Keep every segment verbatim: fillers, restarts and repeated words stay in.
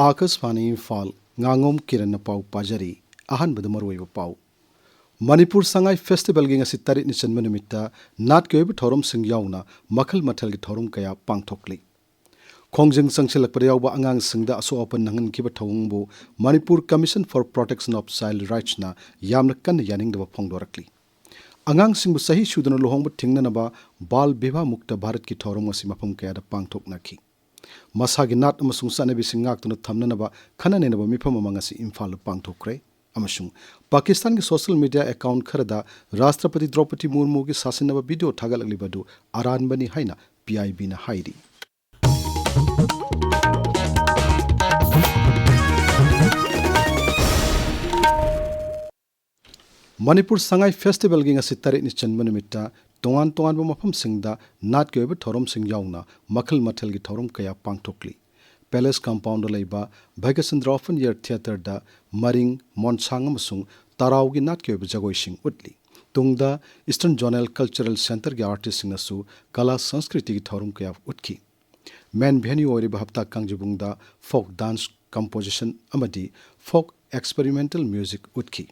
ꯑꯥꯀꯥꯁꯕꯥꯅꯤ ꯏꯝꯐꯥꯜ, ꯉꯥꯉꯣꯝ ꯀꯤꯔꯟꯅ ꯄꯥꯎ ꯄꯥꯖꯔꯤ꯫ ꯑꯍꯥꯟꯕꯗ ꯃꯔꯨꯑꯣꯏꯕ ꯄꯥꯎ꯫ ꯃꯅꯤꯄꯨꯔ ꯁꯉꯥꯏ ꯐꯦꯁꯇꯤꯚꯦꯜꯒꯤ ꯉꯁꯤ ꯇꯔꯦꯠꯅꯤ ꯆꯟꯕ ꯅꯨꯃꯤꯠꯇ ꯅꯥꯠꯀꯤ ꯑꯣꯏꯕ ꯊꯧꯔꯝꯁꯤꯡ ꯌꯥꯎꯅ ꯃꯈꯜ ꯃꯊꯦꯜꯒꯤ ꯊꯧꯔꯝ ꯀꯌꯥ ꯄꯥꯡꯊꯣꯛꯂꯤ꯫ ꯈꯣꯡꯖꯪ ꯆꯪꯁꯤꯜꯂꯛꯄꯗ ꯌꯥꯎꯕ ꯑꯉꯥꯡꯁꯤꯡꯗ ꯑꯁꯣꯛ ꯑꯄꯟ ꯅꯪꯍꯟꯈꯤꯕ ꯊꯧꯑꯣꯡꯕꯨ Manipur Commission for Protection of Child Rights ꯅ ꯌꯥꯝꯅ ꯀꯟꯅ ꯌꯥꯅꯤꯡꯗꯕ ꯐꯣꯡꯗꯣꯔꯛꯂꯤ꯫ ꯑꯉꯥꯡꯁꯤꯡꯕꯨ ꯆꯍꯤ ꯁꯨꯗꯅ ꯂꯨꯍꯣꯡꯕ ꯊꯤꯡꯅꯅꯕ ꯕꯥꯜ ꯕꯤꯕꯥꯍ ꯃꯨꯛꯇ ꯚꯥꯔꯠꯀꯤ ꯊꯧꯔꯝ ꯑꯁꯤ ꯃꯐꯝ ꯀꯌꯥꯗ ꯄꯥꯡꯊꯣꯛꯅꯈꯤ꯫ ꯃꯁꯥꯒꯤ ꯅꯥꯠ ꯑꯃꯁꯨꯡ ꯆꯠꯅꯕꯤꯁꯤꯡ ꯉꯥꯛꯇꯨꯅ ꯊꯝꯅꯅꯕ ꯈꯟꯅ ꯅꯩꯅꯕ ꯃꯤꯐꯝ ꯑꯃ ꯉꯁꯤ ꯏꯝꯐꯥꯜꯗ ꯄꯥꯡꯊꯣꯛꯈ꯭ꯔꯦ꯫ ꯑꯃꯁꯨꯡ ꯄꯥꯀꯤꯁꯇꯥꯟꯒꯤ social media account ꯈꯔꯗ ꯔꯥꯁꯇ꯭ꯔꯄꯇꯤ ꯗ꯭ꯔꯧꯄꯗꯤ ꯃꯨꯔꯃꯨꯒꯤ ꯁꯥꯁꯤꯟꯅꯕ video ꯊꯥꯒꯠꯂꯛꯂꯤꯕ ꯑꯗꯨ ꯑꯔꯥꯟꯕꯅꯤ ꯍꯥꯏꯅ P I B ꯅ ꯍꯥꯏꯔꯤ꯫ ꯃꯅꯤꯄꯨꯔ ꯁꯉꯥꯏ ꯐꯦꯁꯇꯤꯚꯦꯜꯒꯤ ꯉꯁꯤ ꯇꯔꯦꯠꯅꯤ ꯆꯟꯕ ꯅꯨꯃꯤꯠꯇ ꯇꯣꯉꯥꯟ ꯇꯣꯉꯥꯟꯕ ꯃꯐꯝꯁꯤꯡꯗ ꯅꯥꯠꯀꯤ ꯑꯣꯏꯕ ꯊꯧꯔꯝꯁꯤꯡ ꯌꯥꯎꯅ ꯃꯈꯜ ꯃꯊꯦꯜꯒꯤ ꯊꯧꯔꯝ ꯀꯌꯥ ꯄꯥꯡꯊꯣꯛꯂꯤ꯫ Palace compoundꯗ ꯂꯩꯕ ꯚꯥꯒ꯭ꯌꯆꯟꯗ꯭ꯔ Open Air Theatreꯗ ꯃꯔꯤꯡ, ꯃꯣꯟꯁꯥꯡ ꯑꯃꯁꯨꯡ ꯇꯔꯥꯎꯒꯤ ꯅꯥꯠꯀꯤ ꯑꯣꯏꯕ ꯖꯒꯣꯏꯁꯤꯡ ꯎꯠꯂꯤ꯫ ꯇꯨꯡꯗ Eastern Zonal Cultural Centreꯒꯤ artistꯁꯤꯡꯅꯁꯨ ꯀꯂꯥ ꯁꯪꯁꯀ꯭ꯔꯤꯇꯤꯒꯤ ꯊꯧꯔꯝ ꯀꯌꯥ ꯎꯠꯈꯤ꯫ Main venue ꯑꯣꯏꯔꯤꯕ ꯍꯞꯇꯥ ꯀꯥꯡꯖꯩꯕꯨꯡꯗ folk dance composition ꯑꯃꯗꯤ folk experimental music ꯎꯠꯈꯤ꯫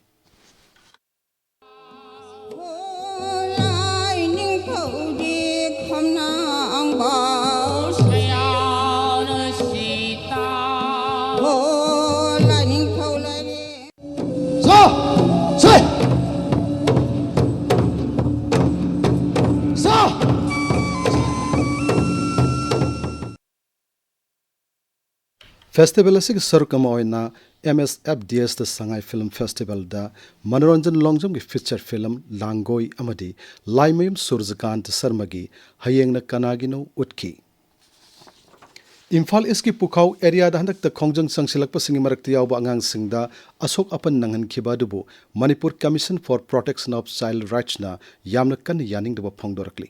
Festival ꯑꯁꯤꯒꯤ ꯁꯔꯨꯛ ꯑꯃ ꯑꯣꯏꯅ M S F D Sꯗ ꯁꯉꯥꯏ Film Festivalꯗ ꯃꯅꯣꯔꯟꯖꯟ ꯂꯣꯡꯖꯝꯒꯤ feature film ꯂꯥꯡꯒꯣꯏ ꯑꯃꯗꯤ ꯂꯥꯏꯃꯌꯨꯝ ꯁꯨꯔꯖꯀꯥꯟꯇ ꯁꯔꯃꯒꯤ ꯍꯌꯦꯡꯅ ꯀꯅꯥꯒꯤꯅꯣ ꯎꯠꯈꯤ꯫ ꯏꯝꯐꯥꯜ ꯏꯁꯀꯤ ꯄꯨꯈꯥꯎ areaꯗ ꯍꯟꯗꯛꯇ ꯈꯣꯡꯖꯪ ꯆꯪꯁꯤꯜꯂꯛꯄꯁꯤꯡꯒꯤ ꯃꯔꯛꯇ ꯌꯥꯎꯕ ꯑꯉꯥꯡꯁꯤꯡꯗ ꯑꯁꯣꯛ ꯑꯄꯟ ꯅꯪꯍꯟꯈꯤꯕ ꯑꯗꯨꯕꯨ Manipur Commission for Protection of Child Rightsꯅ ꯌꯥꯝꯅ ꯀꯟꯅ ꯌꯥꯅꯤꯡꯗꯕ ꯐꯣꯡꯗꯣꯔꯛꯂꯤ꯫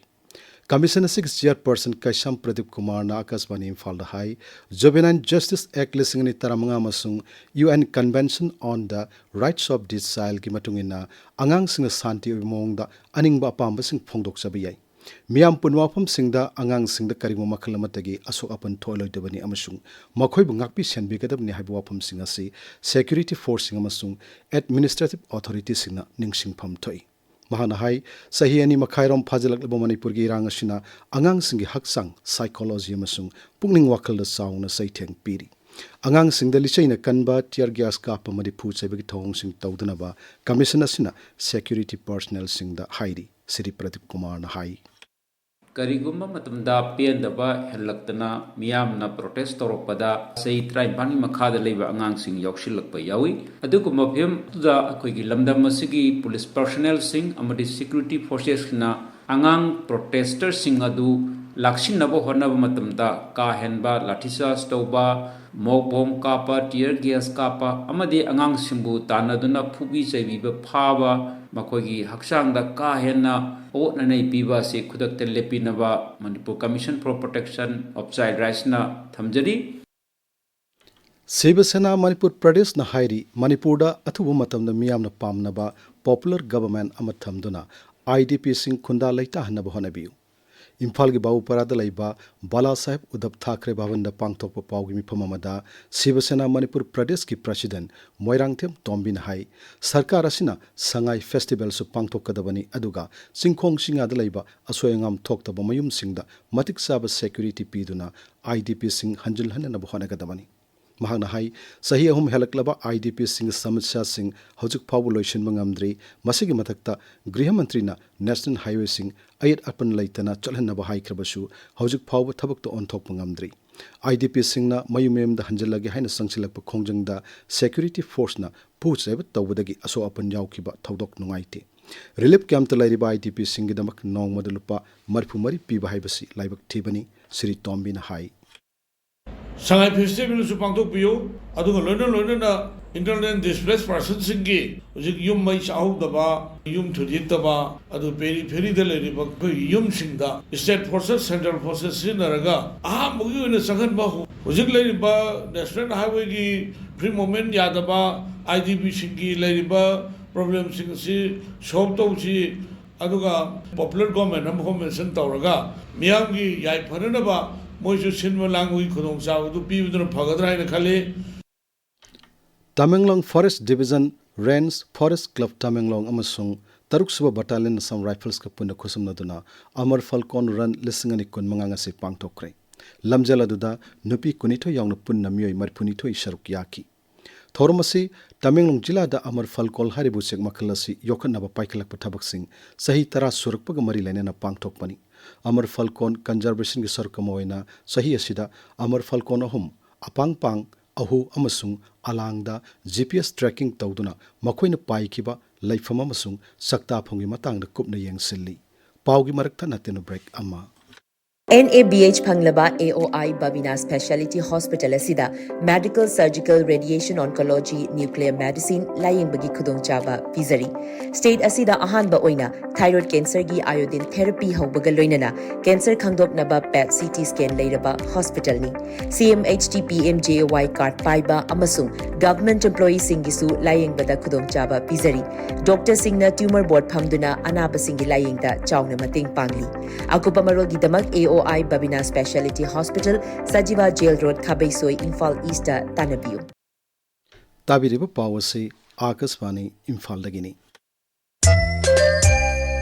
Commission ꯑꯁꯤꯒꯤ chairperson ꯀꯩꯁꯥꯝ ꯄ꯭ꯔꯗꯤꯞ ꯀꯨꯃꯥꯔꯅ ꯑꯥꯀꯥꯁꯕꯥꯅꯤ ꯏꯝꯐꯥꯜꯗ ꯍꯥꯏ, Juvenile Justice Act ꯂꯤꯁꯤꯡ ꯑꯅꯤ ꯇꯔꯥꯃꯉꯥ ꯑꯃꯁꯨꯡ U N Convention on the Rights of the Childꯒꯤ ꯃꯇꯨꯡ ꯏꯟꯅ ꯑꯉꯥꯡꯁꯤꯡꯅ ꯁꯥꯟꯇꯤ ꯑꯣꯏꯕ ꯃꯑꯣꯡꯗ ꯑꯅꯤꯡꯕ ꯑꯄꯥꯝꯕꯁꯤꯡ ꯐꯣꯡꯗꯣꯛꯆꯕ ꯌꯥꯏ꯫ ꯃꯤꯌꯥꯝ ꯄꯨꯟꯕ ꯃꯐꯝꯁꯤꯡꯗ ꯑꯉꯥꯡꯁꯤꯡꯗ ꯀꯔꯤꯒꯨꯝꯕ ꯃꯈꯜ ꯑꯃꯠꯇꯒꯤ ꯑꯁꯣꯛ ꯑꯄꯟ ꯊꯣꯛꯍꯜꯂꯣꯏꯗꯕꯅꯤ ꯑꯃꯁꯨꯡ ꯃꯈꯣꯏꯕꯨ ꯉꯥꯛꯄꯤ ꯁꯦꯟꯕꯤꯒꯗꯕꯅꯤ ꯍꯥꯏꯕ ꯋꯥꯐꯝꯁꯤꯡ ꯑꯁꯤ security forceꯁꯤꯡ ꯑꯃꯁꯨꯡ administrative authorityꯁꯤꯡꯅ ꯅꯤꯡꯁꯤꯡꯐꯝ ꯊꯣꯛꯏ꯫ ꯃꯍꯥꯛꯅ ꯍꯥꯏ, ꯆꯍꯤ ꯑꯅꯤ ꯃꯈꯥꯏꯔꯣꯝ ꯐꯥꯖꯤꯜꯂꯛꯂꯕ ꯃꯅꯤꯄꯨꯔꯒꯤ ꯏꯔꯥꯡ ꯑꯁꯤꯅ ꯑꯉꯥꯡꯁꯤꯡꯒꯤ ꯍꯛꯆꯥꯡ, psychology ꯑꯃꯁꯨꯡ ꯄꯨꯛꯅꯤꯡ ꯋꯥꯈꯜꯗ ꯆꯥꯎꯅ ꯆꯩꯊꯦꯡ ꯄꯤꯔꯤ꯫ ꯑꯉꯥꯡꯁꯤꯡꯗ ꯂꯤꯆꯩꯅ ꯀꯟꯕ, tear gas ꯀꯥꯞꯄ ꯑꯃꯗꯤ ꯐꯨ ꯆꯩꯕꯒꯤ ꯊꯧꯑꯣꯡꯁꯤꯡ ꯇꯧꯗꯅꯕ commission ꯑꯁꯤꯅ security personnelꯁꯤꯡꯗ ꯍꯥꯏꯔꯤ, ꯁ꯭ꯔꯤ ꯄ꯭ꯔꯗꯤꯞ ꯀꯨꯃꯥꯔꯅ ꯍꯥꯏ꯫ ꯀꯔꯤꯒꯨꯝꯕ ꯃꯇꯝꯗ ꯄꯦꯟꯗꯕ ꯍꯦꯜꯂꯛꯇꯅ ꯃꯤꯌꯥꯝꯅ protest ꯇꯧꯔꯛꯄꯗ ꯆꯍꯤ ꯇꯔꯥꯅꯤꯄꯥꯟꯒꯤ ꯃꯈꯥꯗ ꯂꯩꯕ ꯑꯉꯥꯡꯁꯤꯡ ꯌꯥꯎꯁꯤꯜꯂꯛꯄ ꯌꯥꯎꯏ꯫ ꯑꯗꯨꯒꯨꯝꯕ ꯐꯤꯕꯝ ꯑꯗꯨꯗ ꯑꯩꯈꯣꯏꯒꯤ ꯂꯝꯗꯝ ꯑꯁꯤꯒꯤ police personnelꯁꯤꯡ ꯑꯃꯗꯤ security forcesꯅ ꯑꯉꯥꯡ protestꯁꯤꯡ ꯑꯗꯨ ꯂꯥꯛꯁꯤꯟꯅꯕ ꯍꯣꯠꯅꯕ ꯃꯇꯝꯗ ꯀꯥ ꯍꯦꯟꯕ lathi charge ꯇꯧꯕ, mock bomb ꯀꯥꯞꯄ, tear gas ꯀꯥꯞꯄ ꯑꯃꯗꯤ ꯑꯉꯥꯡꯁꯤꯡꯕꯨ ꯇꯥꯟꯅꯗꯨꯅ ꯐꯨꯕꯤ ꯆꯩꯕꯤꯕ, ꯐꯥꯕ, ꯃꯈꯣꯏꯒꯤ ꯍꯛꯆꯥꯡꯗ ꯀꯥ ꯍꯦꯟꯅ ꯑꯣꯠ ꯑꯅꯩ ꯄꯤꯕ ꯑꯁꯤ ꯈꯨꯗꯛꯇ ꯂꯦꯞꯄꯤꯅꯕ Manipur Commission for Protection of Child Rightsꯅ ꯊꯝꯖꯔꯤ꯫ ꯁꯤꯕ ꯁꯦꯅꯥ ꯃꯅꯤꯄꯨꯔ ꯄ꯭ꯔꯗꯦꯁꯅ ꯍꯥꯏꯔꯤ, ꯃꯅꯤꯄꯨꯔꯗ ꯑꯊꯨꯕ ꯃꯇꯝꯗ ꯃꯤꯌꯥꯝꯅ ꯄꯥꯝꯅꯕ popular government ꯑꯃ ꯊꯝꯗꯨꯅ IDPꯁꯤꯡ ꯈꯨꯟꯗꯥ ꯂꯩꯇꯥꯍꯟꯅꯕ ꯍꯣꯠꯅꯕꯤꯌꯨ꯫ ꯏꯝꯐꯥꯜꯒꯤ ꯕꯥꯕꯨꯄꯥꯔꯥꯗ ꯂꯩꯕ ꯕꯥꯂꯥ ꯁꯥꯍꯦꯕ ꯎꯗꯞ ꯊꯥꯀ꯭ꯔꯦ ꯚꯕꯟꯗ ꯄꯥꯡꯊꯣꯛꯄ ꯄꯥꯎꯒꯤ ꯃꯤꯐꯝ ꯑꯃꯗ ꯁꯤꯕ ꯁꯦꯅꯥ ꯃꯅꯤꯄꯨꯔ ꯄ꯭ꯔꯗꯦꯁꯀꯤ president ꯃꯣꯏꯔꯥꯡꯊꯦꯝ ꯇꯣꯝꯕꯤꯅ ꯍꯥꯏ, ꯁꯔꯀꯥꯔ ꯑꯁꯤꯅ ꯁꯉꯥꯏ festivalꯁꯨ ꯄꯥꯡꯊꯣꯛꯀꯗꯕꯅꯤ, ꯑꯗꯨꯒ ꯆꯤꯡꯈꯣꯡ ꯆꯤꯡꯌꯥꯗ ꯂꯩꯕ ꯑꯁꯣꯏ ꯑꯉꯥꯝ ꯊꯣꯛꯇꯕ ꯃꯌꯨꯝꯁꯤꯡꯗ ꯃꯇꯤꯛ ꯆꯥꯕ security ꯄꯤꯗꯨꯅ IDPꯁꯤꯡ ꯍꯟꯖꯤꯜꯍꯟꯅꯅꯕ ꯍꯣꯠꯅꯒꯗꯕꯅꯤ꯫ ꯃꯍꯥꯛꯅ ꯍꯥꯏ, ꯆꯍꯤ ꯑꯍꯨꯝ ꯍꯦꯜꯂꯛꯂꯕ IDPꯁꯤꯡꯒꯤ ꯁꯃꯁ꯭ꯌꯥꯁꯤꯡ ꯍꯧꯖꯤꯛ ꯐꯥꯎꯕ ꯂꯣꯏꯁꯤꯟꯕ ꯉꯝꯗ꯭ꯔꯤ꯫ ꯃꯁꯤꯒꯤ ꯃꯊꯛꯇ ꯒ꯭ꯔꯤꯍ ꯃꯟꯇ꯭ꯔꯤꯅ national highwayꯁꯤꯡ ꯑꯌꯦꯠ ꯑꯄꯟ ꯂꯩꯇꯅ ꯆꯠꯍꯟꯅꯕ ꯍꯥꯏꯈ꯭ꯔꯕꯁꯨ ꯍꯧꯖꯤꯛ ꯐꯥꯎꯕ ꯊꯕꯛꯇ ꯑꯣꯟꯊꯣꯛꯄ ꯉꯝꯗ꯭ꯔꯤ꯫ IDPꯁꯤꯡꯅ ꯃꯌꯨꯝ ꯃꯌꯨꯝꯗ ꯍꯟꯖꯤꯜꯂꯒꯦ ꯍꯥꯏꯅ ꯆꯪꯁꯤꯜꯂꯛꯄ ꯈꯣꯡꯖꯪꯗ security forceꯅ ꯐꯨ ꯆꯩꯕ ꯇꯧꯕꯗꯒꯤ ꯑꯁꯣꯛ ꯑꯄꯟ ꯌꯥꯎꯈꯤꯕ ꯊꯧꯗꯣꯛ ꯅꯨꯡꯉꯥꯏꯇꯦ꯫ Relief campꯇ ꯂꯩꯔꯤꯕ IDPꯁꯤꯡꯒꯤꯗꯃꯛ ꯅꯣꯡꯃꯗ ꯂꯨꯄꯥ ꯃꯔꯤꯐꯨ ꯃꯔꯤ ꯄꯤꯕ ꯍꯥꯏꯕꯁꯤ ꯂꯥꯏꯕꯛ ꯊꯤꯕꯅꯤ, ꯁ꯭ꯔꯤ ꯇꯣꯝꯕꯤꯅ ꯍꯥꯏ꯫ ꯁꯉꯥꯏ festivalꯁꯨ ꯄꯥꯡꯊꯣꯛꯄꯤꯌꯨ, ꯑꯗꯨꯒ ꯂꯣꯏꯅ ꯂꯣꯏꯅꯅ internally displaced personꯁꯤꯡꯒꯤ ꯍꯧꯖꯤꯛ ꯌꯨꯝ ꯃꯩ ꯆꯥꯍꯧꯗꯕ, ꯌꯨꯝ ꯊꯨꯗꯦꯛꯇꯕ, ꯑꯗꯨ peripheryꯗ ꯂꯩꯔꯤꯕ ꯑꯩꯈꯣꯏꯒꯤ ꯌꯨꯝꯁꯤꯡꯗ state forces, central forces ꯁꯤꯖꯤꯟꯅꯔꯒ ꯑꯍꯥꯟꯕꯒꯤ ꯑꯣꯏꯅ ꯆꯪꯍꯟꯕ ꯍꯧ-, ꯍꯧꯖꯤꯛ ꯂꯩꯔꯤꯕ national highwayꯒꯤ free movement ꯌꯥꯗꯕ, IDPꯁꯤꯡꯒꯤ ꯂꯩꯔꯤꯕ problemꯁꯤꯡ ꯑꯁꯤ solve ꯇꯧꯁꯤ꯫ ꯑꯗꯨꯒ popular government ꯑꯃ formation ꯇꯧꯔꯒ ꯃꯤꯌꯥꯝꯒꯤ ꯌꯥꯏꯐꯅꯅꯕ ꯃꯣꯏꯁꯨ ꯁꯤꯟꯕ ꯂꯥꯡꯕꯒꯤ ꯈꯨꯗꯣꯡꯆꯥꯕꯗꯨ ꯄꯤꯕꯗꯨꯅ ꯐꯒꯗ꯭ꯔꯥ ꯍꯥꯏꯅ ꯈꯜꯂꯤ꯫ Tamenglong Forest Division, Range, Forest Club Tamenglong ꯑꯃꯁꯨꯡ ꯇꯔꯨꯛꯁꯨꯕ Battalion Assam Riflesꯀ ꯄꯨꯟꯅ ꯈꯨꯠꯁꯝꯅꯗꯨꯅ Amar Falcon Run ꯂꯤꯁꯤꯡ ꯑꯅꯤ ꯀꯨꯟꯃꯉꯥ ꯉꯁꯤ ꯄꯥꯡꯊꯣꯛꯈ꯭ꯔꯦ꯫ ꯂꯝꯖꯦꯜ ꯑꯗꯨꯗ ꯅꯨꯄꯤ ꯀꯨꯟꯅꯤꯊꯣꯏ ꯌꯥꯎꯅ ꯄꯨꯟꯅ ꯃꯤꯑꯣꯏ ꯃꯔꯤꯐꯨꯅꯤꯊꯣꯏ ꯁꯔꯨꯛ ꯌꯥꯈꯤ꯫ ꯊꯧꯔꯝ ꯑꯁꯤ ꯇꯃꯦꯡꯂꯣꯡ ꯖꯤꯂꯥꯗ Amar Falcon ꯍꯥꯏꯔꯤꯕ ꯎꯆꯦꯛ ꯃꯈꯜ ꯑꯁꯤ ꯌꯣꯛꯈꯠꯅꯕ ꯄꯥꯏꯈꯠꯂꯛꯄ ꯊꯕꯛꯁꯤꯡ ꯆꯍꯤ ꯇꯔꯥ ꯁꯨꯔꯛꯄꯒ ꯃꯔꯤ ꯂꯩꯅꯅ ꯄꯥꯡꯊꯣꯛꯄꯅꯤ꯫ Amar Falcon Conservationꯒꯤ ꯁꯔꯨꯛ ꯑꯃ ꯑꯣꯏꯅ ꯆꯍꯤ ꯑꯁꯤꯗ Amar Falcon ꯑꯍꯨꯝ, ꯑꯄꯥꯡ ꯄꯥꯡ, ꯑꯍꯨ ꯑꯃꯁꯨꯡ ꯑꯂꯥꯡꯗ G P S tracking ꯇꯧꯗꯨꯅ ꯃꯈꯣꯏꯅ ꯄꯥꯏꯈꯤꯕ ꯂꯩꯐꯝ ꯑꯃꯁꯨꯡ ꯁꯛꯇꯥꯐꯝꯒꯤ ꯃꯇꯥꯡꯗ ꯀꯨꯞꯅ ꯌꯦꯡꯁꯤꯜꯂꯤ꯫ ꯄꯥꯎꯒꯤ ꯃꯔꯛ ꯊꯠꯅ ꯇꯦꯅꯨ break ꯑꯃ꯫ N A B H ꯐꯪꯂꯕ A O I Babina Speciality Hospital ꯑꯁꯤꯗ Medical, Surgical, Radiation Oncology, Nuclear Medicine ꯂꯥꯌꯦꯡꯕꯒꯤ ꯈꯨꯗꯣꯡꯆꯥꯕ ꯄꯤꯖꯔꯤ꯫ State ꯑꯁꯤꯗ ꯑꯍꯥꯟꯕ ꯑꯣꯏꯅ thyroid cancerꯒꯤ iodine therapy ꯍꯧꯕꯒ ꯂꯣꯏꯅꯅ cancer ꯈꯪꯗꯣꯛꯅꯕ PET C T scan ꯂꯩꯔꯕ hospitalꯅꯤ꯫ C M H T P M J A Y card ꯄꯥꯏꯕ ꯑꯃꯁꯨꯡ government employeeꯁꯤꯡꯒꯤꯁꯨ ꯂꯥꯌꯦꯡꯕꯗ ꯈꯨꯗꯣꯡꯆꯥꯕ ꯄꯤꯖꯔꯤ꯫ Doctorꯁꯤꯡꯅ tumor board ꯐꯝꯗꯨꯅ ꯑꯅꯥꯕꯁꯤꯡꯒꯤ ꯂꯥꯌꯦꯡꯗ ꯆꯥꯎꯅ ꯃꯇꯦꯡ ꯄꯥꯡꯂꯤ꯫ ꯑꯀꯨꯞꯄ ꯃꯔꯣꯜꯒꯤꯗꯃꯛ A O I Babina Speciality Hospital, Sajiwa Jail Road, ꯈꯥꯕꯩꯁꯣꯏ, Imphal Eastꯇ ꯇꯥꯟꯅꯕꯤꯌꯨ꯫ ꯇꯥꯕꯤꯔꯤꯕ ꯄꯥꯎ ꯑꯁꯤ ꯑꯥꯀꯥꯁꯕꯥꯅꯤ ꯏꯝꯐꯥꯜꯗꯒꯤꯅꯤ꯫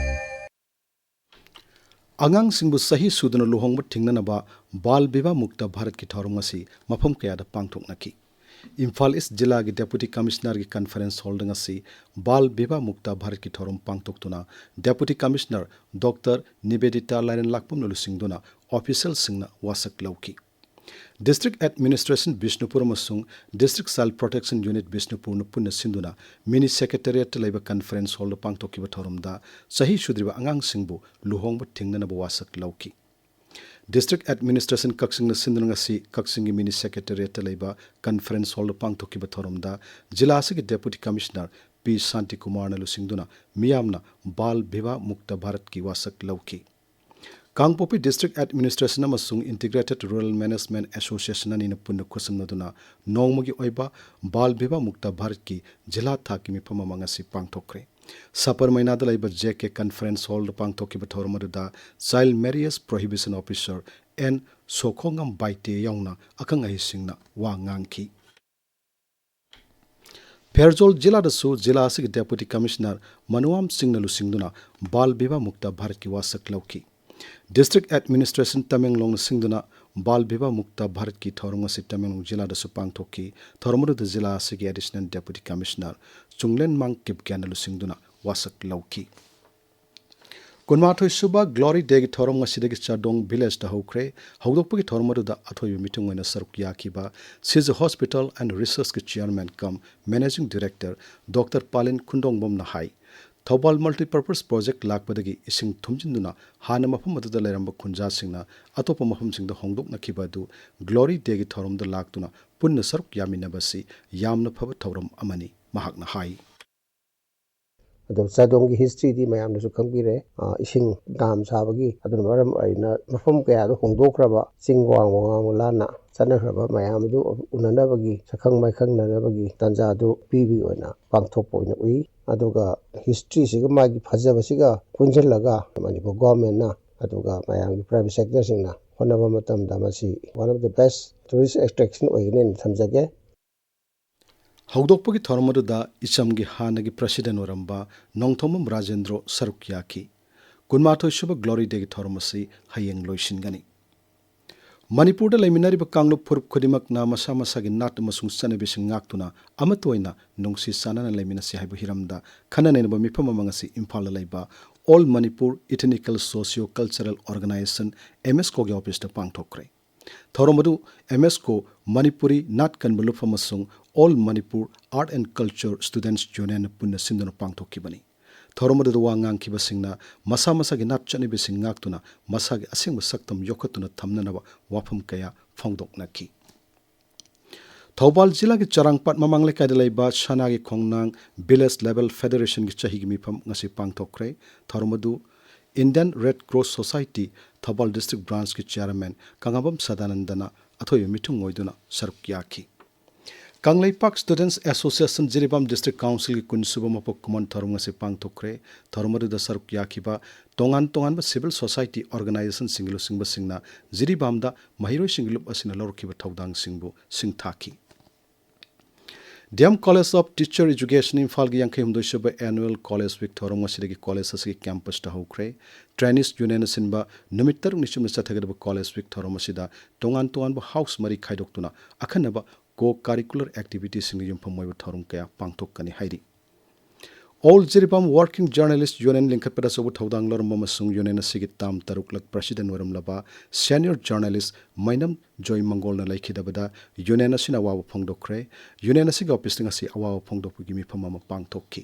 ꯑꯉꯥꯡꯁꯤꯡꯕꯨ ꯆꯍꯤ ꯁꯨꯗꯅ ꯂꯨꯍꯣꯡꯕ ꯊꯤꯡꯅꯅꯕ ꯕꯥꯜ ꯕꯤꯕꯥꯍ ꯃꯨꯛꯇ ꯚꯥꯔꯠꯀꯤ ꯊꯧꯔꯝ ꯉꯁꯤ ꯃꯐꯝ ꯀꯌꯥꯗ ꯄꯥꯡꯊꯣꯛꯅꯈꯤ꯫ ꯏꯝꯐꯥꯜ ꯏꯁ ꯖꯤꯂꯥꯒꯤ Deputy Commissionerꯒꯤ conference hallꯗ ꯉꯁꯤ ꯕꯥꯜ ꯕꯤꯕꯥꯍ ꯃꯨꯛꯇ ꯚꯥꯔꯠꯀꯤ ꯊꯧꯔꯝ ꯄꯥꯡꯊꯣꯛꯇꯨꯅ Deputy Commissioner Doctor ꯅꯤꯕꯦꯗꯤꯇꯥ ꯂꯥꯏꯔꯦꯟꯂꯥꯛꯄꯝꯅ ꯂꯨꯆꯤꯡꯗꯨꯅ officialꯁꯤꯡꯅ ꯋꯥꯁꯛ ꯂꯧꯈꯤ꯫ District Administration ꯕꯤꯁꯅꯨꯄꯨꯔ ꯑꯃꯁꯨꯡ District Child Protection Unit ꯕꯤꯁꯅꯨꯄꯨꯔꯅ ꯄꯨꯟꯅ ꯁꯤꯟꯗꯨꯅ Mini Secretariatꯇ ꯂꯩꯕ conference hallꯗ ꯄꯥꯡꯊꯣꯛꯈꯤꯕ ꯊꯧꯔꯝꯗ ꯆꯍꯤ ꯁꯨꯗ꯭ꯔꯤꯕ ꯑꯉꯥꯡꯁꯤꯡꯕꯨ ꯂꯨꯍꯣꯡꯕ ꯊꯤꯡꯅꯅꯕ ꯋꯥꯁꯛ ꯂꯧꯈꯤ꯫ District Administration ꯀꯛꯆꯤꯡꯅ ꯁꯤꯟꯗꯨꯅ ꯉꯁꯤ ꯀꯛꯆꯤꯡꯒꯤ Mini Secretariatꯇ ꯂꯩꯕ conference hallꯗ ꯄꯥꯡꯊꯣꯛꯈꯤꯕ ꯊꯧꯔꯝꯗ ꯖꯤꯂꯥ ꯑꯁꯤꯒꯤ Deputy Commissioner ꯄꯤ ꯁꯥꯟꯇꯤꯀꯨꯃꯥꯔꯅ ꯂꯨꯆꯤꯡꯗꯨꯅ ꯃꯤꯌꯥꯝꯅ ꯕꯥꯜ ꯕꯤꯕꯥꯍ ꯃꯨꯛꯇ ꯚꯥꯔꯠꯀꯤ ꯋꯥꯁꯛ ꯂꯧꯈꯤ꯫ ꯀꯥꯡꯄꯣꯛꯄꯤ District Administration ꯑꯃꯁꯨꯡ Integrated Rural Management Association ꯑꯅꯤꯅ ꯄꯨꯟꯅ ꯈꯨꯠꯁꯝꯅꯗꯨꯅ ꯅꯣꯡꯃꯒꯤ ꯑꯣꯏꯕ ꯕꯥꯜ ꯕꯤꯕꯥꯍ ꯃꯨꯛꯇ ꯚꯥꯔꯠꯀꯤ ꯖꯤꯂꯥ ꯊꯥꯛꯀꯤ ꯃꯤꯐꯝ ꯑꯃ ꯉꯁꯤ ꯄꯥꯡꯊꯣꯛꯈ꯭ꯔꯦ꯫ ꯁꯄꯔꯃꯩꯅꯥꯗ ꯂꯩꯕ ꯖꯦ ꯀꯦ ꯀꯟꯐꯔꯦꯟꯁ ꯍꯣꯜꯗ ꯄꯥꯡꯊꯣꯛꯈꯤꯕ ꯊꯧꯔꯝ ꯑꯗꯨꯗ child marriage prohibition officer N Sokhongam Baite ꯌꯥꯎꯅ ꯑꯈꯪ ꯑꯍꯩꯁꯤꯡꯅ ꯋꯥ ꯉꯥꯡꯈꯤ꯫ ꯐꯦꯔꯖꯣꯜ ꯖꯤꯂꯥꯗꯁꯨ ꯖꯤꯂꯥ ꯑꯁꯤꯒꯤ ꯗꯦꯄꯨꯇꯤ ꯀꯃꯤꯁꯅꯔ ꯃꯅꯨꯋꯥꯝ ꯁꯤꯡꯅ ꯂꯨꯆꯤꯡꯗꯨꯅ ꯕꯥꯜ ꯕꯤꯕꯥ ꯃꯨꯛꯇ ꯚꯥꯔꯠꯀꯤ ꯋꯥꯁꯛ ꯂꯧꯈꯤ꯫ ꯗꯤꯁꯇ꯭ꯔꯤꯛ ꯑꯦꯗꯃꯤꯅꯤꯁꯇ꯭ꯔꯦꯁꯟ ꯇꯃꯦꯡꯂꯣꯡꯅ ꯁꯤꯡꯗꯨꯅ ꯕꯥꯜ ꯕꯤꯕꯥ ꯃꯨꯛꯇ ꯚꯥꯔꯠꯀꯤ ꯊꯧꯔꯝ ꯑꯁꯤ ꯇꯃꯦꯡꯂꯣꯡ ꯖꯤꯂꯥꯗꯁꯨ ꯄꯥꯡꯊꯣꯛꯈꯤ꯫ ꯊꯧꯔꯝ ꯑꯗꯨꯗ ꯖꯤꯂꯥ ꯑꯁꯤꯒꯤ ꯑꯦꯗꯤꯁꯅꯦꯜ ꯗꯦꯄꯨꯇꯤ ꯀꯃꯤꯁꯅꯔ ꯆꯨꯡꯂꯦꯟꯃꯥꯡ ꯀꯤꯞꯒꯦꯟꯅ ꯂꯨꯆꯤꯡꯗꯨꯅ ꯋꯥꯁꯛ ꯂꯧꯈꯤ꯫ ꯀꯨꯟꯃꯥꯊꯣꯏ ꯁꯨꯕ ꯒ꯭ꯂꯣꯔꯤ ꯗꯦꯒꯤ ꯊꯧꯔꯝ ꯉꯁꯤꯗꯒꯤ ꯆꯥꯗꯣꯡ ꯚꯤꯂꯦꯖꯇ ꯍꯧꯈ꯭ꯔꯦ꯫ ꯍꯧꯗꯣꯛꯄꯒꯤ ꯊꯧꯔꯝ ꯑꯗꯨꯗ ꯑꯊꯣꯏꯕ ꯃꯤꯊꯨꯡ ꯑꯣꯏꯅ ꯁꯔꯨꯛ ꯌꯥꯈꯤꯕ ꯁꯤꯖ ꯍꯣꯁꯄꯤꯇꯥꯜ ꯑꯦꯟ ꯔꯤꯁꯔꯁꯀꯤ chairman cum managing director doctor Palin ꯈꯨꯟꯗꯣꯡꯕꯝꯅ ꯍꯥꯏ, ꯊꯧꯕꯥꯜ ꯃꯜꯇꯤꯄꯔꯄꯁ ꯄ꯭ꯔꯣꯖꯦꯛ ꯂꯥꯛꯄꯗꯒꯤ ꯏꯁꯤꯡ ꯊꯨꯝꯖꯤꯟꯗꯨꯅ ꯍꯥꯟꯅ ꯃꯐꯝ ꯑꯗꯨꯗ ꯂꯩꯔꯝꯕ ꯈꯨꯟꯖꯥꯁꯤꯡꯅ ꯑꯇꯣꯞꯄ ꯃꯐꯝꯁꯤꯡꯗ ꯍꯣꯡꯗꯣꯛꯅꯈꯤꯕ ꯑꯗꯨ ꯒ꯭ꯂꯣꯔꯤ ꯗꯦꯒꯤ ꯊꯧꯔꯝꯗ ꯂꯥꯛꯇꯨꯅ ꯄꯨꯟꯅ ꯁꯔꯨꯛ ꯌꯥꯃꯤꯟꯅꯕꯁꯤ ꯌꯥꯝꯅ ꯐꯕ ꯊꯧꯔꯝ ꯑꯃꯅꯤ, ꯃꯍꯥꯛꯅ ꯍꯥꯏ꯫ ꯑꯗꯣ ꯆꯥꯗꯣꯡꯒꯤ ꯍꯤꯁꯇ꯭ꯔꯤꯗꯤ ꯃꯌꯥꯝꯅꯁꯨ ꯈꯪꯕꯤꯔꯦ꯫ ꯑ, ꯏꯁꯤꯡ ꯗꯥꯝ ꯁꯥꯕꯒꯤ, ꯑꯗꯨꯅ ꯃꯔꯝ ꯑꯣꯏꯅ ꯃꯐꯝ ꯀꯌꯥꯗ ꯍꯣꯡꯗꯣꯛꯈ꯭ꯔꯕ, ꯆꯤꯡ ꯋꯥꯡꯃ ꯋꯥꯡꯃ ꯂꯥꯟꯅ ꯆꯠꯅꯈ꯭ꯔꯕ ꯃꯌꯥꯝ ꯑꯗꯨ ꯎꯅꯅꯕꯒꯤ, ꯁꯛꯈꯪ ꯃꯥꯏꯈꯪꯅꯅꯕꯒꯤ ꯇꯥꯟꯖꯥ ꯑꯗꯨ ꯄꯤꯕꯒꯤ ꯑꯣꯏꯅ ꯄꯥꯡꯊꯣꯛꯄ ꯑꯣꯏꯅ ꯎꯏ꯫ ꯑꯗꯨꯒ ꯍꯤꯁꯇ꯭ꯔꯤꯁꯤꯒ ꯃꯥꯒꯤ ꯐꯖꯕꯁꯤꯒ ꯄꯨꯟꯁꯤꯜꯂꯒ ꯃꯅꯤꯄꯨꯔ ꯒꯣꯔꯃꯦꯟꯅ, ꯑꯗꯨꯒ ꯃꯌꯥꯝꯒꯤ ꯄ꯭ꯔꯥꯏꯚꯦꯠ ꯁꯦꯛꯇꯔꯁꯤꯡꯅ ꯍꯣꯠꯅꯕ ꯃꯇꯝꯗ ꯃꯁꯤ one of the best tourist attraction ꯑꯣꯏꯒꯅꯤ ꯍꯥꯏꯅ ꯊꯝꯖꯒꯦ꯫ ꯍꯧꯗꯣꯛꯄꯒꯤ ꯊꯧꯔꯝ ꯑꯗꯨꯗ ꯏꯆꯝꯒꯤ ꯍꯥꯟꯅꯒꯤ ꯄ꯭ꯔꯁꯤꯗꯦꯟ ꯑꯣꯏꯔꯝꯕ ꯅꯣꯡꯊꯣꯝꯕꯝ ꯔꯥꯖꯦꯟꯗ꯭ꯔꯣ ꯁꯔꯨꯛ ꯌꯥꯈꯤ꯫ ꯀꯨꯟꯃꯥꯊꯣꯏ ꯁꯨꯕ ꯒ꯭ꯂꯣꯔꯤ ꯗꯦꯒꯤ ꯊꯧꯔꯝ ꯑꯁꯤ ꯍꯌꯦꯡ ꯂꯣꯏꯁꯤꯟꯒꯅꯤ꯫ ꯃꯅꯤꯄꯨꯔꯗ ꯂꯩꯃꯤꯟꯅꯔꯤꯕ ꯀꯥꯡꯂꯨꯞ ꯐꯨꯔꯨꯞ ꯈꯨꯗꯤꯡꯃꯛꯅ ꯃꯁꯥ ꯃꯁꯥꯒꯤ ꯅꯥꯠ ꯑꯃꯁꯨꯡ ꯆꯠꯅꯕꯤꯁꯤꯡ ꯉꯥꯛꯇꯨꯅ ꯑꯃꯠꯇ ꯑꯣꯏꯅ ꯅꯨꯡꯁꯤ ꯆꯥꯟꯅꯅ ꯂꯩꯃꯤꯟꯅꯁꯤ ꯍꯥꯏꯕ ꯍꯤꯔꯝꯗ ꯈꯟꯅ ꯅꯩꯅꯕ ꯃꯤꯐꯝ ꯑꯃ ꯉꯁꯤ ꯏꯝꯐꯥꯜꯗ ꯂꯩꯕ All Manipur Ethnical Socio Cultural Organization, M S ꯀꯣꯒꯤ ꯑꯣꯐꯤꯁꯇ ꯄꯥꯡꯊꯣꯛꯈ꯭ꯔꯦ꯫ ꯊꯧꯔꯝ ꯑꯗꯨ ꯑꯦꯝ ꯑꯦꯁ ꯀꯣ, ꯃꯅꯤꯄꯨꯔꯤ ꯅꯥꯠ ꯀꯟꯕ ꯂꯨꯞ ꯑꯃꯁꯨꯡ All Manipur Art and Culture Students Unionꯅ ꯄꯨꯟꯅ ꯁꯤꯟꯗꯨꯅ ꯄꯥꯡꯊꯣꯛꯈꯤꯕꯅꯤ꯫ ꯊꯧꯔꯝ ꯑꯗꯨꯗ ꯋꯥ ꯉꯥꯡꯈꯤꯕꯁꯤꯡꯅ ꯃꯁꯥ ꯃꯁꯥꯒꯤ ꯅꯥꯠ ꯆꯠꯅꯕꯤꯁꯤꯡ ꯉꯥꯛꯇꯨꯅ ꯃꯁꯥꯒꯤ ꯑꯁꯦꯡꯕ ꯁꯛꯇꯝ ꯌꯣꯛꯈꯠꯇꯨꯅ ꯊꯝꯅꯅꯕ ꯋꯥꯐꯝ ꯀꯌꯥ ꯐꯣꯡꯗꯣꯛꯅꯈꯤ꯫ ꯊꯧꯕꯥꯜ ꯖꯤꯂꯥꯒꯤ ꯆꯔꯥꯡꯄꯥꯠ ꯃꯃꯥꯡ ꯂꯩꯀꯥꯏꯗ ꯂꯩꯕ ꯁꯅꯥꯒꯤ ꯈꯣꯡꯅꯥꯡ ꯚꯤꯂꯦꯖ ꯂꯦꯚꯦꯜ ꯐꯦꯗꯦꯔꯦꯁꯟꯒꯤ ꯆꯍꯤꯒꯤ ꯃꯤꯐꯝ ꯉꯁꯤ ꯄꯥꯡꯊꯣꯛꯈ꯭ꯔꯦ꯫ ꯊꯧꯔꯝ ꯑꯗꯨ Indian Red Cross Society, Thoubal district ꯕ꯭ꯔꯥꯟꯁꯀꯤ ꯆꯤꯌꯥꯔꯃꯦꯟ ꯀꯪꯂꯥꯕꯝ ꯁꯗꯥꯅꯟꯗꯅ ꯑꯊꯣꯏꯕ ꯃꯤꯊꯨꯡ ꯑꯣꯏꯗꯨꯅ ꯁꯔꯨꯛ ꯌꯥꯈꯤ꯫ Kangleipak Students Association Jiribam District Councilꯒꯤ ꯀꯨꯟꯁꯨꯕ ꯃꯄꯣꯛ ꯀꯨꯝꯑꯣꯟ ꯊꯧꯔꯝ ꯉꯁꯤ ꯄꯥꯡꯊꯣꯛꯈ꯭ꯔꯦ꯫ ꯊꯧꯔꯝ ꯑꯗꯨꯗ ꯁꯔꯨꯛ ꯌꯥꯈꯤꯕ ꯇꯣꯉꯥꯟ ꯇꯣꯉꯥꯟꯕ civil society organizationꯁꯤꯡꯒꯤ ꯂꯨꯆꯤꯡꯕꯁꯤꯡꯅ ꯖꯤꯔꯤꯕꯥꯝꯗ ꯃꯍꯩꯔꯣꯏꯁꯤꯡꯒꯤ ꯂꯨꯞ ꯑꯁꯤꯅ ꯂꯧꯔꯛꯈꯤꯕ ꯊꯧꯗꯥꯡꯁꯤꯡꯕꯨ ꯁꯤꯡꯊꯥꯈꯤ꯫ D M College of Teacher Education ꯏꯝꯐꯥꯜꯒꯤ ꯌꯥꯡꯈꯩ ꯍꯨꯝꯗꯣꯏ ꯁꯨꯕ Annual College Week ꯊꯧꯔꯝ ꯉꯁꯤꯗꯒꯤ college ꯑꯁꯤꯒꯤ campusꯇ ꯍꯧꯈ꯭ꯔꯦ꯫ Trainees Union ꯁꯤꯟꯕ ꯅꯨꯃꯤꯠ ꯇꯔꯨꯛꯅꯤ ꯆꯨꯞꯅ ꯆꯠꯊꯒꯗꯕ College Week ꯊꯧꯔꯝ ꯑꯁꯤꯗ ꯇꯣꯉꯥꯟ ꯇꯣꯉꯥꯟꯕ house ꯃꯔꯤ ꯈꯥꯏꯗꯣꯛꯇꯨꯅ ꯑꯈꯟꯅꯕ co-curricular activitiesꯁꯤꯡꯗ ꯌꯨꯝꯐꯝ ꯑꯣꯏꯕ ꯊꯧꯔꯝ ꯀꯌꯥ ꯄꯥꯡꯊꯣꯛꯀꯅꯤ ꯍꯥꯏꯔꯤ꯫ All Jiribam Working Journalist Union ꯂꯤꯡꯈꯠꯄꯗ ꯑꯆꯧꯕ ꯊꯧꯗꯥꯡ ꯂꯧꯔꯝꯕ ꯑꯃꯁꯨꯡ union ꯑꯁꯤꯒꯤ ꯇꯥꯝ ꯇꯔꯨꯛꯂꯛ president ꯑꯣꯏꯔꯝꯂꯕ senior journalist ꯃꯩꯅꯝ ꯖꯣꯏ ꯃꯪꯒꯣꯜꯅ ꯂꯩꯈꯤꯗꯕꯗ union ꯑꯁꯤꯅ ꯑꯋꯥꯕ ꯐꯣꯡꯗꯣꯛꯈ꯭ꯔꯦ꯫ Union ꯑꯁꯤꯒꯤ officeꯇ ꯉꯁꯤ ꯑꯋꯥꯕ ꯐꯣꯡꯗꯣꯛꯄꯒꯤ ꯃꯤꯐꯝ ꯑꯃ ꯄꯥꯡꯊꯣꯛꯈꯤ꯫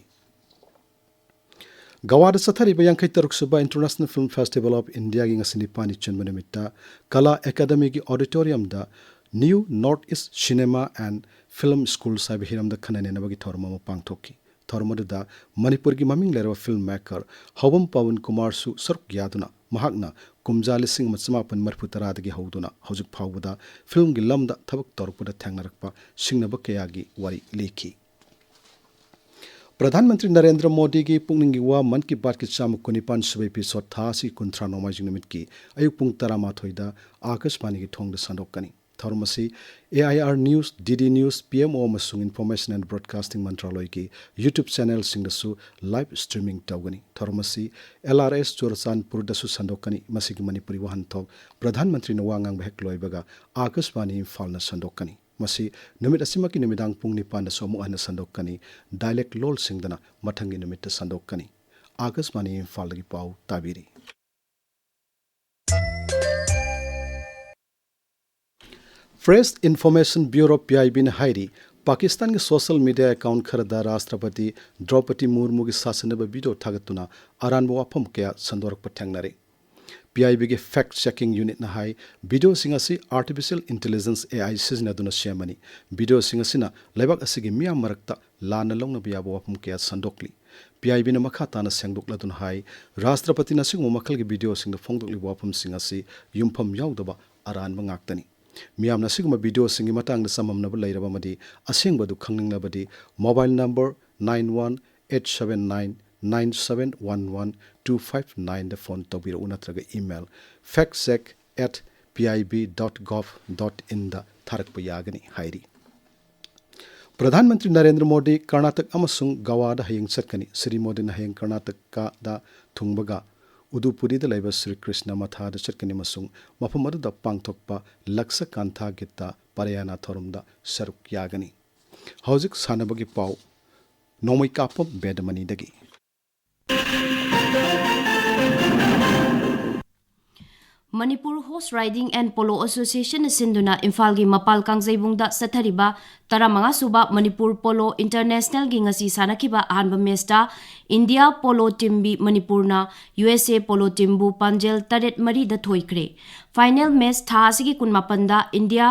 ꯒꯋꯥꯗ ꯆꯠꯊꯔꯤꯕ ꯌꯥꯡꯈꯩ ꯇꯔꯨꯛ ꯁꯨꯕ International Film Festival of Indiaꯒꯤ ꯉꯁꯤ ꯅꯤꯄꯥꯟꯅꯤ ꯆꯟꯕ ꯅꯨꯃꯤꯠꯇ ꯀꯂꯥ ꯑꯦꯀꯥꯗꯃꯤꯒꯤ auditoriumꯗ New North East Cinema and Film Schools ꯍꯥꯏꯕ ꯍꯤꯔꯝꯗ ꯈꯟꯅ ꯅꯩꯅꯕꯒꯤ ꯊꯧꯔꯝ ꯑꯃ ꯄꯥꯡꯊꯣꯛꯈꯤ꯫ ꯊꯧꯔꯝ ꯑꯗꯨꯗ ꯃꯅꯤꯄꯨꯔꯒꯤ ꯃꯃꯤꯡ ꯂꯩꯔꯕ film maker ꯍꯧꯕꯝ ꯄꯥꯋꯟ ꯀꯨꯃꯥꯔꯁꯨ ꯁꯔꯨꯛ ꯌꯥꯗꯨꯅ ꯃꯍꯥꯛꯅ ꯀꯨꯝꯖꯥ ꯂꯤꯁꯤꯡ ꯑꯃ ꯆꯃꯥꯄꯟ ꯃꯔꯤꯐꯨ ꯇꯔꯥꯗꯒꯤ ꯍꯧꯗꯨꯅ ꯍꯧꯖꯤꯛ ꯐꯥꯎꯕꯗ filmꯒꯤ ꯂꯝꯗ ꯊꯕꯛ ꯇꯧꯔꯛꯄꯗ ꯊꯦꯡꯅꯔꯛꯄ ꯁꯤꯡꯅꯕ ꯀꯌꯥꯒꯤ ꯋꯥꯔꯤ ꯂꯤꯈꯤ꯫ ꯄ꯭ꯔꯙꯥꯟ ꯃꯟꯇ꯭ꯔꯤ ꯅꯔꯦꯟꯗ꯭ꯔ ꯃꯣꯗꯤꯒꯤ ꯄꯨꯛꯅꯤꯡꯒꯤ ꯋꯥ ꯃꯟ ꯀꯤ ꯕꯥꯠꯀꯤ ꯆꯥꯝꯃ ꯀꯨꯟꯅꯤꯄꯥꯟ ꯁꯨꯕ episode ꯊꯥ ꯑꯁꯤꯒꯤ ꯀꯨꯟꯊ꯭ꯔꯥ ꯅꯣꯡꯃꯥꯏꯖꯤꯡ ꯅꯨꯃꯤꯠꯀꯤ ꯑꯌꯨꯛ ꯄꯨꯡ ꯇꯔꯥꯃꯥꯊꯣꯏꯗ ꯑꯥꯀꯥꯁꯕꯥꯅꯤꯒꯤ ꯊꯣꯡꯗ ꯁꯟꯗꯣꯛꯀꯅꯤ꯫ ꯊꯧꯔꯝ ꯑꯁꯤ A I R News, D D News, P M O ꯑꯃꯁꯨꯡ Information and Broadcasting ꯃꯟꯇ꯭ꯔꯥꯂꯣꯏꯒꯤ YouTube channelꯁꯤꯡꯗꯁꯨ live streaming ꯇꯧꯒꯅꯤ꯫ ꯊꯧꯔꯝ ꯑꯁꯤ L R S ꯆꯨꯔꯆꯥꯟꯄꯨꯔꯗꯁꯨ ꯁꯟꯗꯣꯛꯀꯅꯤ꯫ ꯃꯁꯤꯒꯤ ꯃꯅꯤꯄꯨꯔꯤ ꯋꯥꯍꯟꯊꯣꯛ ꯄ꯭ꯔꯙꯥꯟ ꯃꯟꯇ꯭ꯔꯤꯅ ꯋꯥ ꯉꯥꯡꯕ ꯍꯦꯛ ꯂꯣꯏꯕꯒ ꯑꯥꯀꯥꯁꯕꯥꯅꯤ ꯏꯝꯐꯥꯜꯅ ꯁꯟꯗꯣꯛꯀꯅꯤ꯫ ꯃꯁꯤ ꯅꯨꯃꯤꯠ ꯑꯁꯤꯃꯛꯀꯤ ꯅꯨꯃꯤꯗꯥꯡ ꯄꯨꯡ ꯅꯤꯄꯥꯟꯗꯁꯨ ꯑꯃꯨꯛ ꯍꯟꯅ ꯁꯟꯗꯣꯛꯀꯅꯤ꯫ Dialect ꯂꯣꯜꯁꯤꯡꯗꯅ ꯃꯊꯪꯒꯤ ꯅꯨꯃꯤꯠꯇ ꯁꯟꯗꯣꯛꯀꯅꯤ꯫ ꯑꯥꯀꯥꯁꯕꯥꯅꯤ ꯏꯝꯐꯥꯜꯗꯒꯤ ꯄꯥꯎ ꯇꯥꯕꯤꯔꯤ꯫ Press Information Bureau, P I Bꯅ ꯍꯥꯏꯔꯤ, ꯄꯥꯀꯤꯁꯇꯥꯟꯒꯤ social media account ꯈꯔꯗ ꯔꯥꯁꯇ꯭ꯔꯄꯇꯤ ꯗ꯭ꯔꯧꯄꯗꯤ ꯃꯨꯔꯃꯨꯒꯤ ꯁꯥꯁꯟꯅꯕ video ꯊꯥꯒꯠꯇꯨꯅ ꯑꯔꯥꯟꯕ ꯋꯥꯐꯝ ꯀꯌꯥ ꯁꯟꯗꯣꯔꯛꯄ ꯊꯦꯡꯅꯔꯦ꯫ P I Bꯒꯤ fact checking unitꯅ ꯍꯥꯏ, videoꯁꯤꯡ ꯑꯁꯤ artificial intelligence, A I ꯁꯤꯖꯤꯟꯅꯗꯨꯅ ꯁꯦꯝꯕꯅꯤ꯫ Videoꯁꯤꯡ ꯑꯁꯤꯅ ꯂꯩꯕꯥꯛ ꯑꯁꯤꯒꯤ ꯃꯤꯌꯥꯝ ꯃꯔꯛꯇ ꯂꯥꯟꯅ ꯂꯧꯅꯕ ꯌꯥꯕ ꯋꯥꯐꯝ ꯀꯌꯥ ꯁꯟꯗꯣꯛꯂꯤ꯫ P I Bꯅ ꯃꯈꯥ ꯇꯥꯅ ꯁꯦꯡꯗꯣꯛꯂꯗꯨꯅ ꯍꯥꯏ, ꯔꯥꯁꯇ꯭ꯔꯄꯇꯤꯅ ꯑꯁꯤꯒꯨꯝꯕ ꯃꯈꯜꯒꯤ videoꯁꯤꯡꯗ ꯐꯣꯡꯗꯣꯛꯂꯤꯕ ꯋꯥꯐꯝꯁꯤꯡ ꯑꯁꯤ ꯌꯨꯝꯐꯝ ꯌꯥꯎꯗꯕ ꯑꯔꯥꯟꯕ ꯉꯥꯛꯇꯅꯤ꯫ ꯃꯤꯌꯥꯝꯅ ꯑꯁꯤꯒꯨꯝꯕ ꯚꯤꯗꯤꯑꯣꯁꯤꯡꯒꯤ ꯃꯇꯥꯡꯗ ꯆꯃꯝꯅꯕ ꯂꯩꯔꯕ ꯑꯃꯗꯤ ꯑꯁꯦꯡꯕ ꯑꯗꯨ ꯈꯪꯅꯤꯡꯂꯕꯗꯤ mobile number nine one eight seven nine nine seven one one two five nine ꯗ ꯐꯣꯟ ꯇꯧꯕꯤꯔꯛꯎ ꯅꯠꯇ꯭ꯔꯒ email fact check at P I B dot gov dot in ꯗ ꯊꯥꯔꯛꯄ ꯌꯥꯒꯅꯤ ꯍꯥꯏꯔꯤ꯫ ꯄ꯭ꯔꯙꯥꯟ ꯃꯟꯇ꯭ꯔꯤ ꯅꯔꯦꯟꯗ꯭ꯔ ꯃꯣꯗꯤ ꯀꯔꯅꯥꯇꯛ ꯑꯃꯁꯨꯡ ꯒꯋꯥꯗ ꯍꯌꯦꯡ ꯆꯠꯀꯅꯤ꯫ ꯁ꯭ꯔꯤ ꯃꯣꯗꯤꯅ ꯍꯌꯦꯡ ꯀꯔꯅꯥꯇꯀꯥꯗ ꯊꯨꯡꯕꯒ ꯎꯗꯨꯄꯨꯔꯤꯗ ꯂꯩꯕ ꯁ꯭ꯔꯤ ꯀ꯭ꯔꯤꯁꯅ ꯃꯊꯥꯗ ꯆꯠꯀꯅꯤ ꯑꯃꯁꯨꯡ ꯃꯐꯝ ꯑꯗꯨꯗ ꯄꯥꯡꯊꯣꯛꯄ ꯂꯛꯁ ꯀꯥꯟꯊꯥ ꯒꯤꯇꯥ ꯄꯔꯌꯥꯅꯥ ꯊꯧꯔꯝꯗ ꯁꯔꯨꯛ ꯌꯥꯒꯅꯤ꯫ ꯍꯧꯖꯤꯛ ꯁꯥꯟꯅꯕꯒꯤ ꯄꯥꯎ꯫ ꯅꯣꯡꯃꯩ ꯀꯥꯞꯄꯝ ꯕꯦꯗꯃꯅꯤꯗꯒꯤ꯫ Manipur Horse Riding and Polo Association ꯅ ꯁꯤꯟꯗꯨꯅ ꯏꯝꯐꯥꯜꯒꯤ ꯃꯄꯥꯜ ꯀꯥꯡꯖꯩꯕꯨꯡꯗ ꯆꯠꯊꯔꯤꯕ ꯇꯔꯥꯃꯉꯥ ꯁꯨꯕ ꯃꯅꯤꯄꯨꯔ ꯄꯣꯂꯣ ꯏꯟꯇꯔꯅꯦꯁꯅꯦꯜꯒꯤ ꯉꯁꯤ ꯁꯥꯟꯅꯈꯤꯕ ꯑꯍꯥꯟꯕ ꯃꯦꯆꯇ ꯏꯟꯗꯤꯌꯥ ꯄꯣꯂꯣ ꯇꯤꯝ ꯕꯤ ꯃꯅꯤꯄꯨꯔꯅ ꯌꯨ ꯑꯦꯁ ꯑꯦ ꯄꯣꯂꯣ ꯇꯤꯝꯕꯨ ꯄꯥꯟꯖꯦꯜ ꯇꯔꯦꯠ ꯃꯔꯤꯗ ꯊꯣꯏꯈ꯭ꯔꯦ꯫ ꯐꯥꯏꯅꯦꯜ ꯃꯦꯆ ꯊꯥ ꯑꯁꯤꯒꯤ ꯀꯨꯟꯃꯥꯄꯟꯗ ꯏꯟꯗꯤꯌꯥ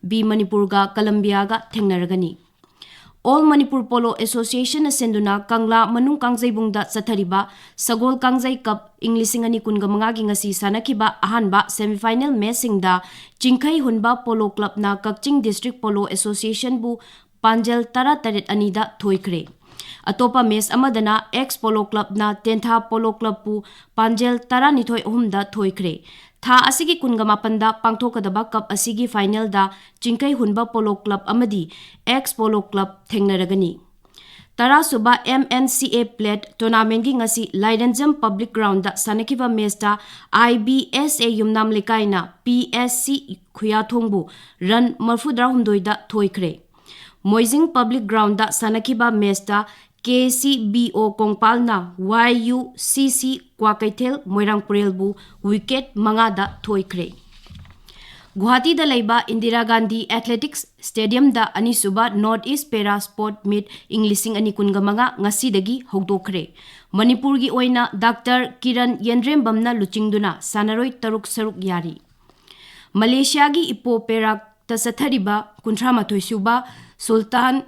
ꯕꯤ ꯃꯅꯤꯄꯨꯔꯒ ꯀꯂꯝꯕꯤꯌꯥꯒ ꯊꯦꯡꯅꯔꯒꯅꯤ꯫ All Manipur Polo Association ꯅ ꯁꯤꯟꯗꯨꯅ ꯀꯪꯂꯥ ꯃꯅꯨꯡ ꯀꯥꯡꯖꯩꯕꯨꯡꯗ ꯆꯠꯊꯔꯤꯕ ꯁꯒꯣꯜ ꯀꯥꯡꯖꯩ ꯀꯞ ꯏꯪ ꯂꯤꯁꯤꯡ ꯑꯅꯤ ꯀꯨꯟꯒ ꯃꯉꯥꯒꯤ ꯉꯁꯤ ꯁꯥꯟꯅꯈꯤꯕ ꯑꯍꯥꯟꯕ semifinal ꯃꯦꯆꯁꯤꯡꯗ ꯆꯤꯡꯈꯩ ꯍꯨꯟꯕ ꯄꯣꯂꯣ ꯀ꯭ꯂꯕꯅ ꯀꯛꯆꯤꯡ ꯗꯤꯁꯇ꯭ꯔꯤꯛ ꯄꯣꯂꯣ ꯑꯦꯁꯣꯁꯤꯌꯦꯁꯟꯕꯨ ꯄꯥꯟꯖꯜ ꯇꯔꯥ ꯇꯔꯦꯠ ꯑꯅꯤꯗ ꯊꯣꯏꯈ꯭ꯔꯦ꯫ ꯑꯇꯣꯞꯄ ꯃꯦꯆ ꯑꯃꯗꯅ ꯑꯦꯛꯁ ꯄꯣꯂꯣ ꯀ꯭ꯂꯕꯅ ꯇꯦꯟꯊꯥ ꯄꯣꯂꯣ ꯀ꯭ꯂꯕꯄꯨ ꯄꯥꯟꯖꯜ ꯇꯔꯥꯅꯤꯊꯣꯏ ꯑꯍꯨꯝꯗ ꯊꯣꯏꯈ꯭ꯔꯦ꯫ ꯊꯥ ꯑꯁꯤꯒꯤ ꯀꯨꯟꯒ ꯃꯥꯄꯟꯗ ꯄꯥꯡꯊꯣꯛꯀꯗꯕ ꯀꯞ ꯑꯁꯤꯒꯤ ꯐꯥꯏꯅꯦꯜꯗ ꯆꯤꯡꯈꯩ ꯍꯨꯟꯕ ꯄꯣꯂꯣ ꯀ꯭ꯂꯕ ꯑꯃꯗꯤ ꯑꯦꯛꯁ ꯄꯣꯂꯣ ꯀ꯭ꯂꯕ ꯊꯦꯡꯅꯔꯒꯅꯤ꯫ ꯇꯔꯥꯁꯨꯕ M N C A Plate Tournamentꯒꯤ ꯉꯁꯤ ꯂꯥꯏꯔꯦꯟꯖꯝ Public Groundꯗ ꯁꯥꯟꯅꯈꯤꯕ ꯃꯦꯆꯇ I B S A Yumnam ꯂꯩꯀꯥꯏꯅ P S C ꯈꯨꯌꯥꯊꯣꯡꯕꯨ run ꯃꯔꯐꯨꯇꯔꯥꯍꯨꯝꯗꯣꯏꯗ ꯊꯣꯏꯈ꯭ꯔꯦ꯫ ꯃꯣꯏꯖꯤꯡ Public Groundꯗ ꯁꯥꯟꯅꯈꯤꯕ ꯃꯦꯆꯇ K C B O ꯀꯣꯡꯄꯥꯜꯅ Y U C C Kwakeithel ꯃꯣꯏꯔꯥꯡꯄꯨꯔꯦꯜꯕꯨ wicket ꯃꯉꯥꯗ ꯊꯣꯏꯈ꯭ꯔꯦ꯫ ꯒꯨꯋꯥꯍꯥꯇꯤꯗ ꯂꯩꯕ ꯏꯟꯗꯤꯔꯥ ꯒꯥꯟꯙꯤ ꯑꯦꯊꯂꯦꯇꯤꯛꯁ ꯁ꯭ꯇꯦꯗꯤꯌꯝꯗ ꯑꯅꯤꯁꯨꯕ North East Para Sport Meet ꯏꯪ ꯂꯤꯁꯤꯡ ꯑꯅꯤ ꯀꯨꯟꯒ ꯃꯉꯥ ꯉꯁꯤꯗꯒꯤ ꯍꯧꯗꯣꯛꯈ꯭ꯔꯦ꯫ ꯃꯅꯤꯄꯨꯔꯒꯤ ꯑꯣꯏꯅ ꯗꯥꯛꯇꯔ ꯀꯤꯔꯟ ꯌꯦꯟꯗ꯭ꯔꯦꯝꯕꯝꯅ ꯂꯨꯆꯤꯡꯗꯨꯅ ꯁꯥꯟꯅꯔꯣꯏ ꯇꯔꯨꯛ ꯁꯔꯨꯛ ꯌꯥꯔꯤ꯫ ꯃꯂꯦꯁꯤꯌꯥꯒꯤ ꯏꯄꯣ ꯄꯦꯔꯥꯛꯇ ꯆꯠꯊꯔꯤꯕ ꯀꯨꯟꯊ꯭ꯔꯥ ꯃꯥꯊꯣꯏ ꯁꯨꯕ ꯁꯨꯜꯇꯥꯟ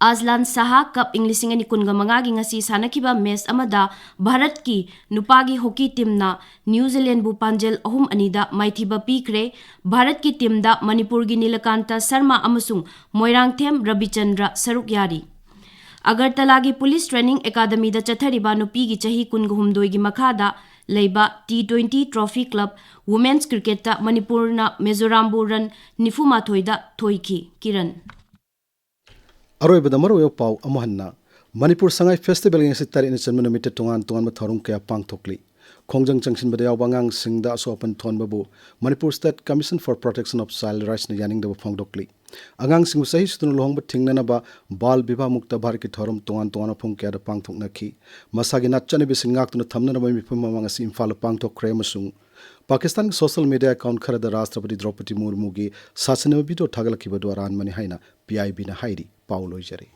ꯑꯖꯂꯥꯟ ꯁꯍꯥ ꯀꯞ ꯏꯪ ꯂꯤꯁꯤꯡ ꯑꯅꯤ ꯀꯨꯟꯒ ꯃꯉꯥꯒꯤ ꯉꯁꯤ ꯁꯥꯟꯅꯈꯤꯕ ꯃꯦꯆ ꯑꯃꯗ ꯚꯥꯔꯠꯀꯤ ꯅꯨꯄꯥꯒꯤ ꯍꯣꯀꯤ ꯇꯤꯝꯅ ꯅ꯭ꯌꯨ ꯖꯤꯂꯦꯟꯕꯨ ꯄꯥꯟꯖꯜ ꯑꯍꯨꯝ ꯑꯅꯤꯗ ꯃꯥꯏꯊꯤꯕ ꯄꯤꯈ꯭ꯔꯦ꯫ ꯚꯥꯔꯠꯀꯤ ꯇꯤꯝꯗ ꯃꯅꯤꯄꯨꯔꯒꯤ ꯅꯤꯂꯀꯥꯟꯇ ꯁꯔꯃ ꯑꯃꯁꯨꯡ ꯃꯣꯏꯔꯥꯡꯊꯦꯝ ꯔꯕꯤꯆꯟꯗ꯭ꯔ ꯁꯔꯨꯛ ꯌꯥꯔꯤ꯫ ꯑꯒꯔꯇꯂꯥꯒꯤ ꯄꯨꯂꯤꯁ ꯇ꯭ꯔꯦꯅꯤꯡ ꯑꯦꯀꯥꯗꯃꯤꯗ ꯆꯠꯊꯔꯤꯕ ꯅꯨꯄꯤꯒꯤ ꯆꯍꯤ ꯀꯨꯟꯒ ꯍꯨꯝꯗꯣꯏꯒꯤ ꯃꯈꯥꯗ ꯂꯩꯕ T twenty trophy club women's ꯀ꯭ꯔꯤꯀꯦꯠꯇ ꯃꯅꯤꯄꯨꯔꯅ ꯃꯤꯖꯣꯔꯥꯝꯕꯨ ꯔꯟ ꯅꯤꯐꯨ ꯃꯥꯊꯣꯏꯗ ꯊꯣꯏꯈꯤ꯫ ꯀꯤꯔꯟ꯫ ꯑꯔꯣꯏꯕꯗ ꯃꯔꯨꯑꯣꯏꯕ ꯄꯥꯎ ꯑꯃꯨꯛ ꯍꯟꯅ꯫ ꯃꯅꯤꯄꯨꯔ ꯁꯉꯥꯏ ꯐꯦꯁꯇꯤꯚꯦꯜꯒꯤ ꯉꯁꯤ ꯇꯔꯦꯠꯅ ꯆꯟꯕ ꯅꯨꯃꯤꯠꯇ ꯇꯣꯉꯥꯟ ꯇꯣꯉꯥꯟꯕ ꯊꯧꯔꯝ ꯀꯌꯥ ꯄꯥꯡꯊꯣꯛꯂꯤ꯫ ꯈꯣꯡꯖꯪ ꯆꯪꯁꯤꯟꯕꯗ ꯌꯥꯎꯕ ꯑꯉꯥꯡꯁꯤꯡꯗ ꯑꯁꯣꯛ ꯑꯄꯟ ꯊꯣꯛꯍꯟꯕꯕꯨ Manipur State Commission for Protection of Child Rightsꯅ ꯌꯥꯅꯤꯡꯗꯕ ꯐꯣꯡꯗꯣꯛꯂꯤ꯫ ꯑꯉꯥꯡꯁꯤꯡꯕꯨ ꯆꯍꯤ ꯁꯨꯗꯅ ꯂꯨꯍꯣꯡꯕ ꯊꯤꯡꯅꯅꯕ ꯕꯥꯜ ꯕꯤꯕꯥꯍ ꯃꯨꯛꯇ ꯚꯥꯔꯠꯀꯤ ꯊꯧꯔꯝ ꯇꯣꯉꯥꯟ ꯇꯣꯉꯥꯟꯕ ꯃꯐꯝ ꯀꯌꯥꯗ ꯄꯥꯡꯊꯣꯛꯅꯈꯤ꯫ ꯃꯁꯥꯒꯤ ꯅꯥꯠ ꯆꯠꯅꯕꯤꯁꯤꯡ ꯉꯥꯛꯇꯨꯅ ꯊꯝꯅꯅꯕ ꯃꯤꯐꯝ ꯑꯃ ꯉꯁꯤ ꯏꯝꯐꯥꯜꯗ ꯄꯥꯡꯊꯣꯛꯈ꯭ꯔꯦ ꯑꯃꯁꯨꯡ ꯄꯥꯀꯤꯁꯇꯥꯟꯒꯤ social media account ꯈꯔꯗ ꯔꯥꯁꯇ꯭ꯔꯄꯇꯤ ꯗ꯭ꯔꯧꯄꯗꯤ ꯃꯨꯔꯃꯨꯒꯤ ꯁꯥꯁꯟꯅꯕ video ꯊꯥꯒꯠꯂꯛꯈꯤꯕ ꯑꯗꯨ ꯑꯔꯥꯟꯕꯅꯤ ꯍꯥꯏꯅ P I Bꯅ ꯍꯥꯏꯔꯤ꯫ ꯄꯥꯎ ꯂꯣꯏꯖꯔꯦ꯫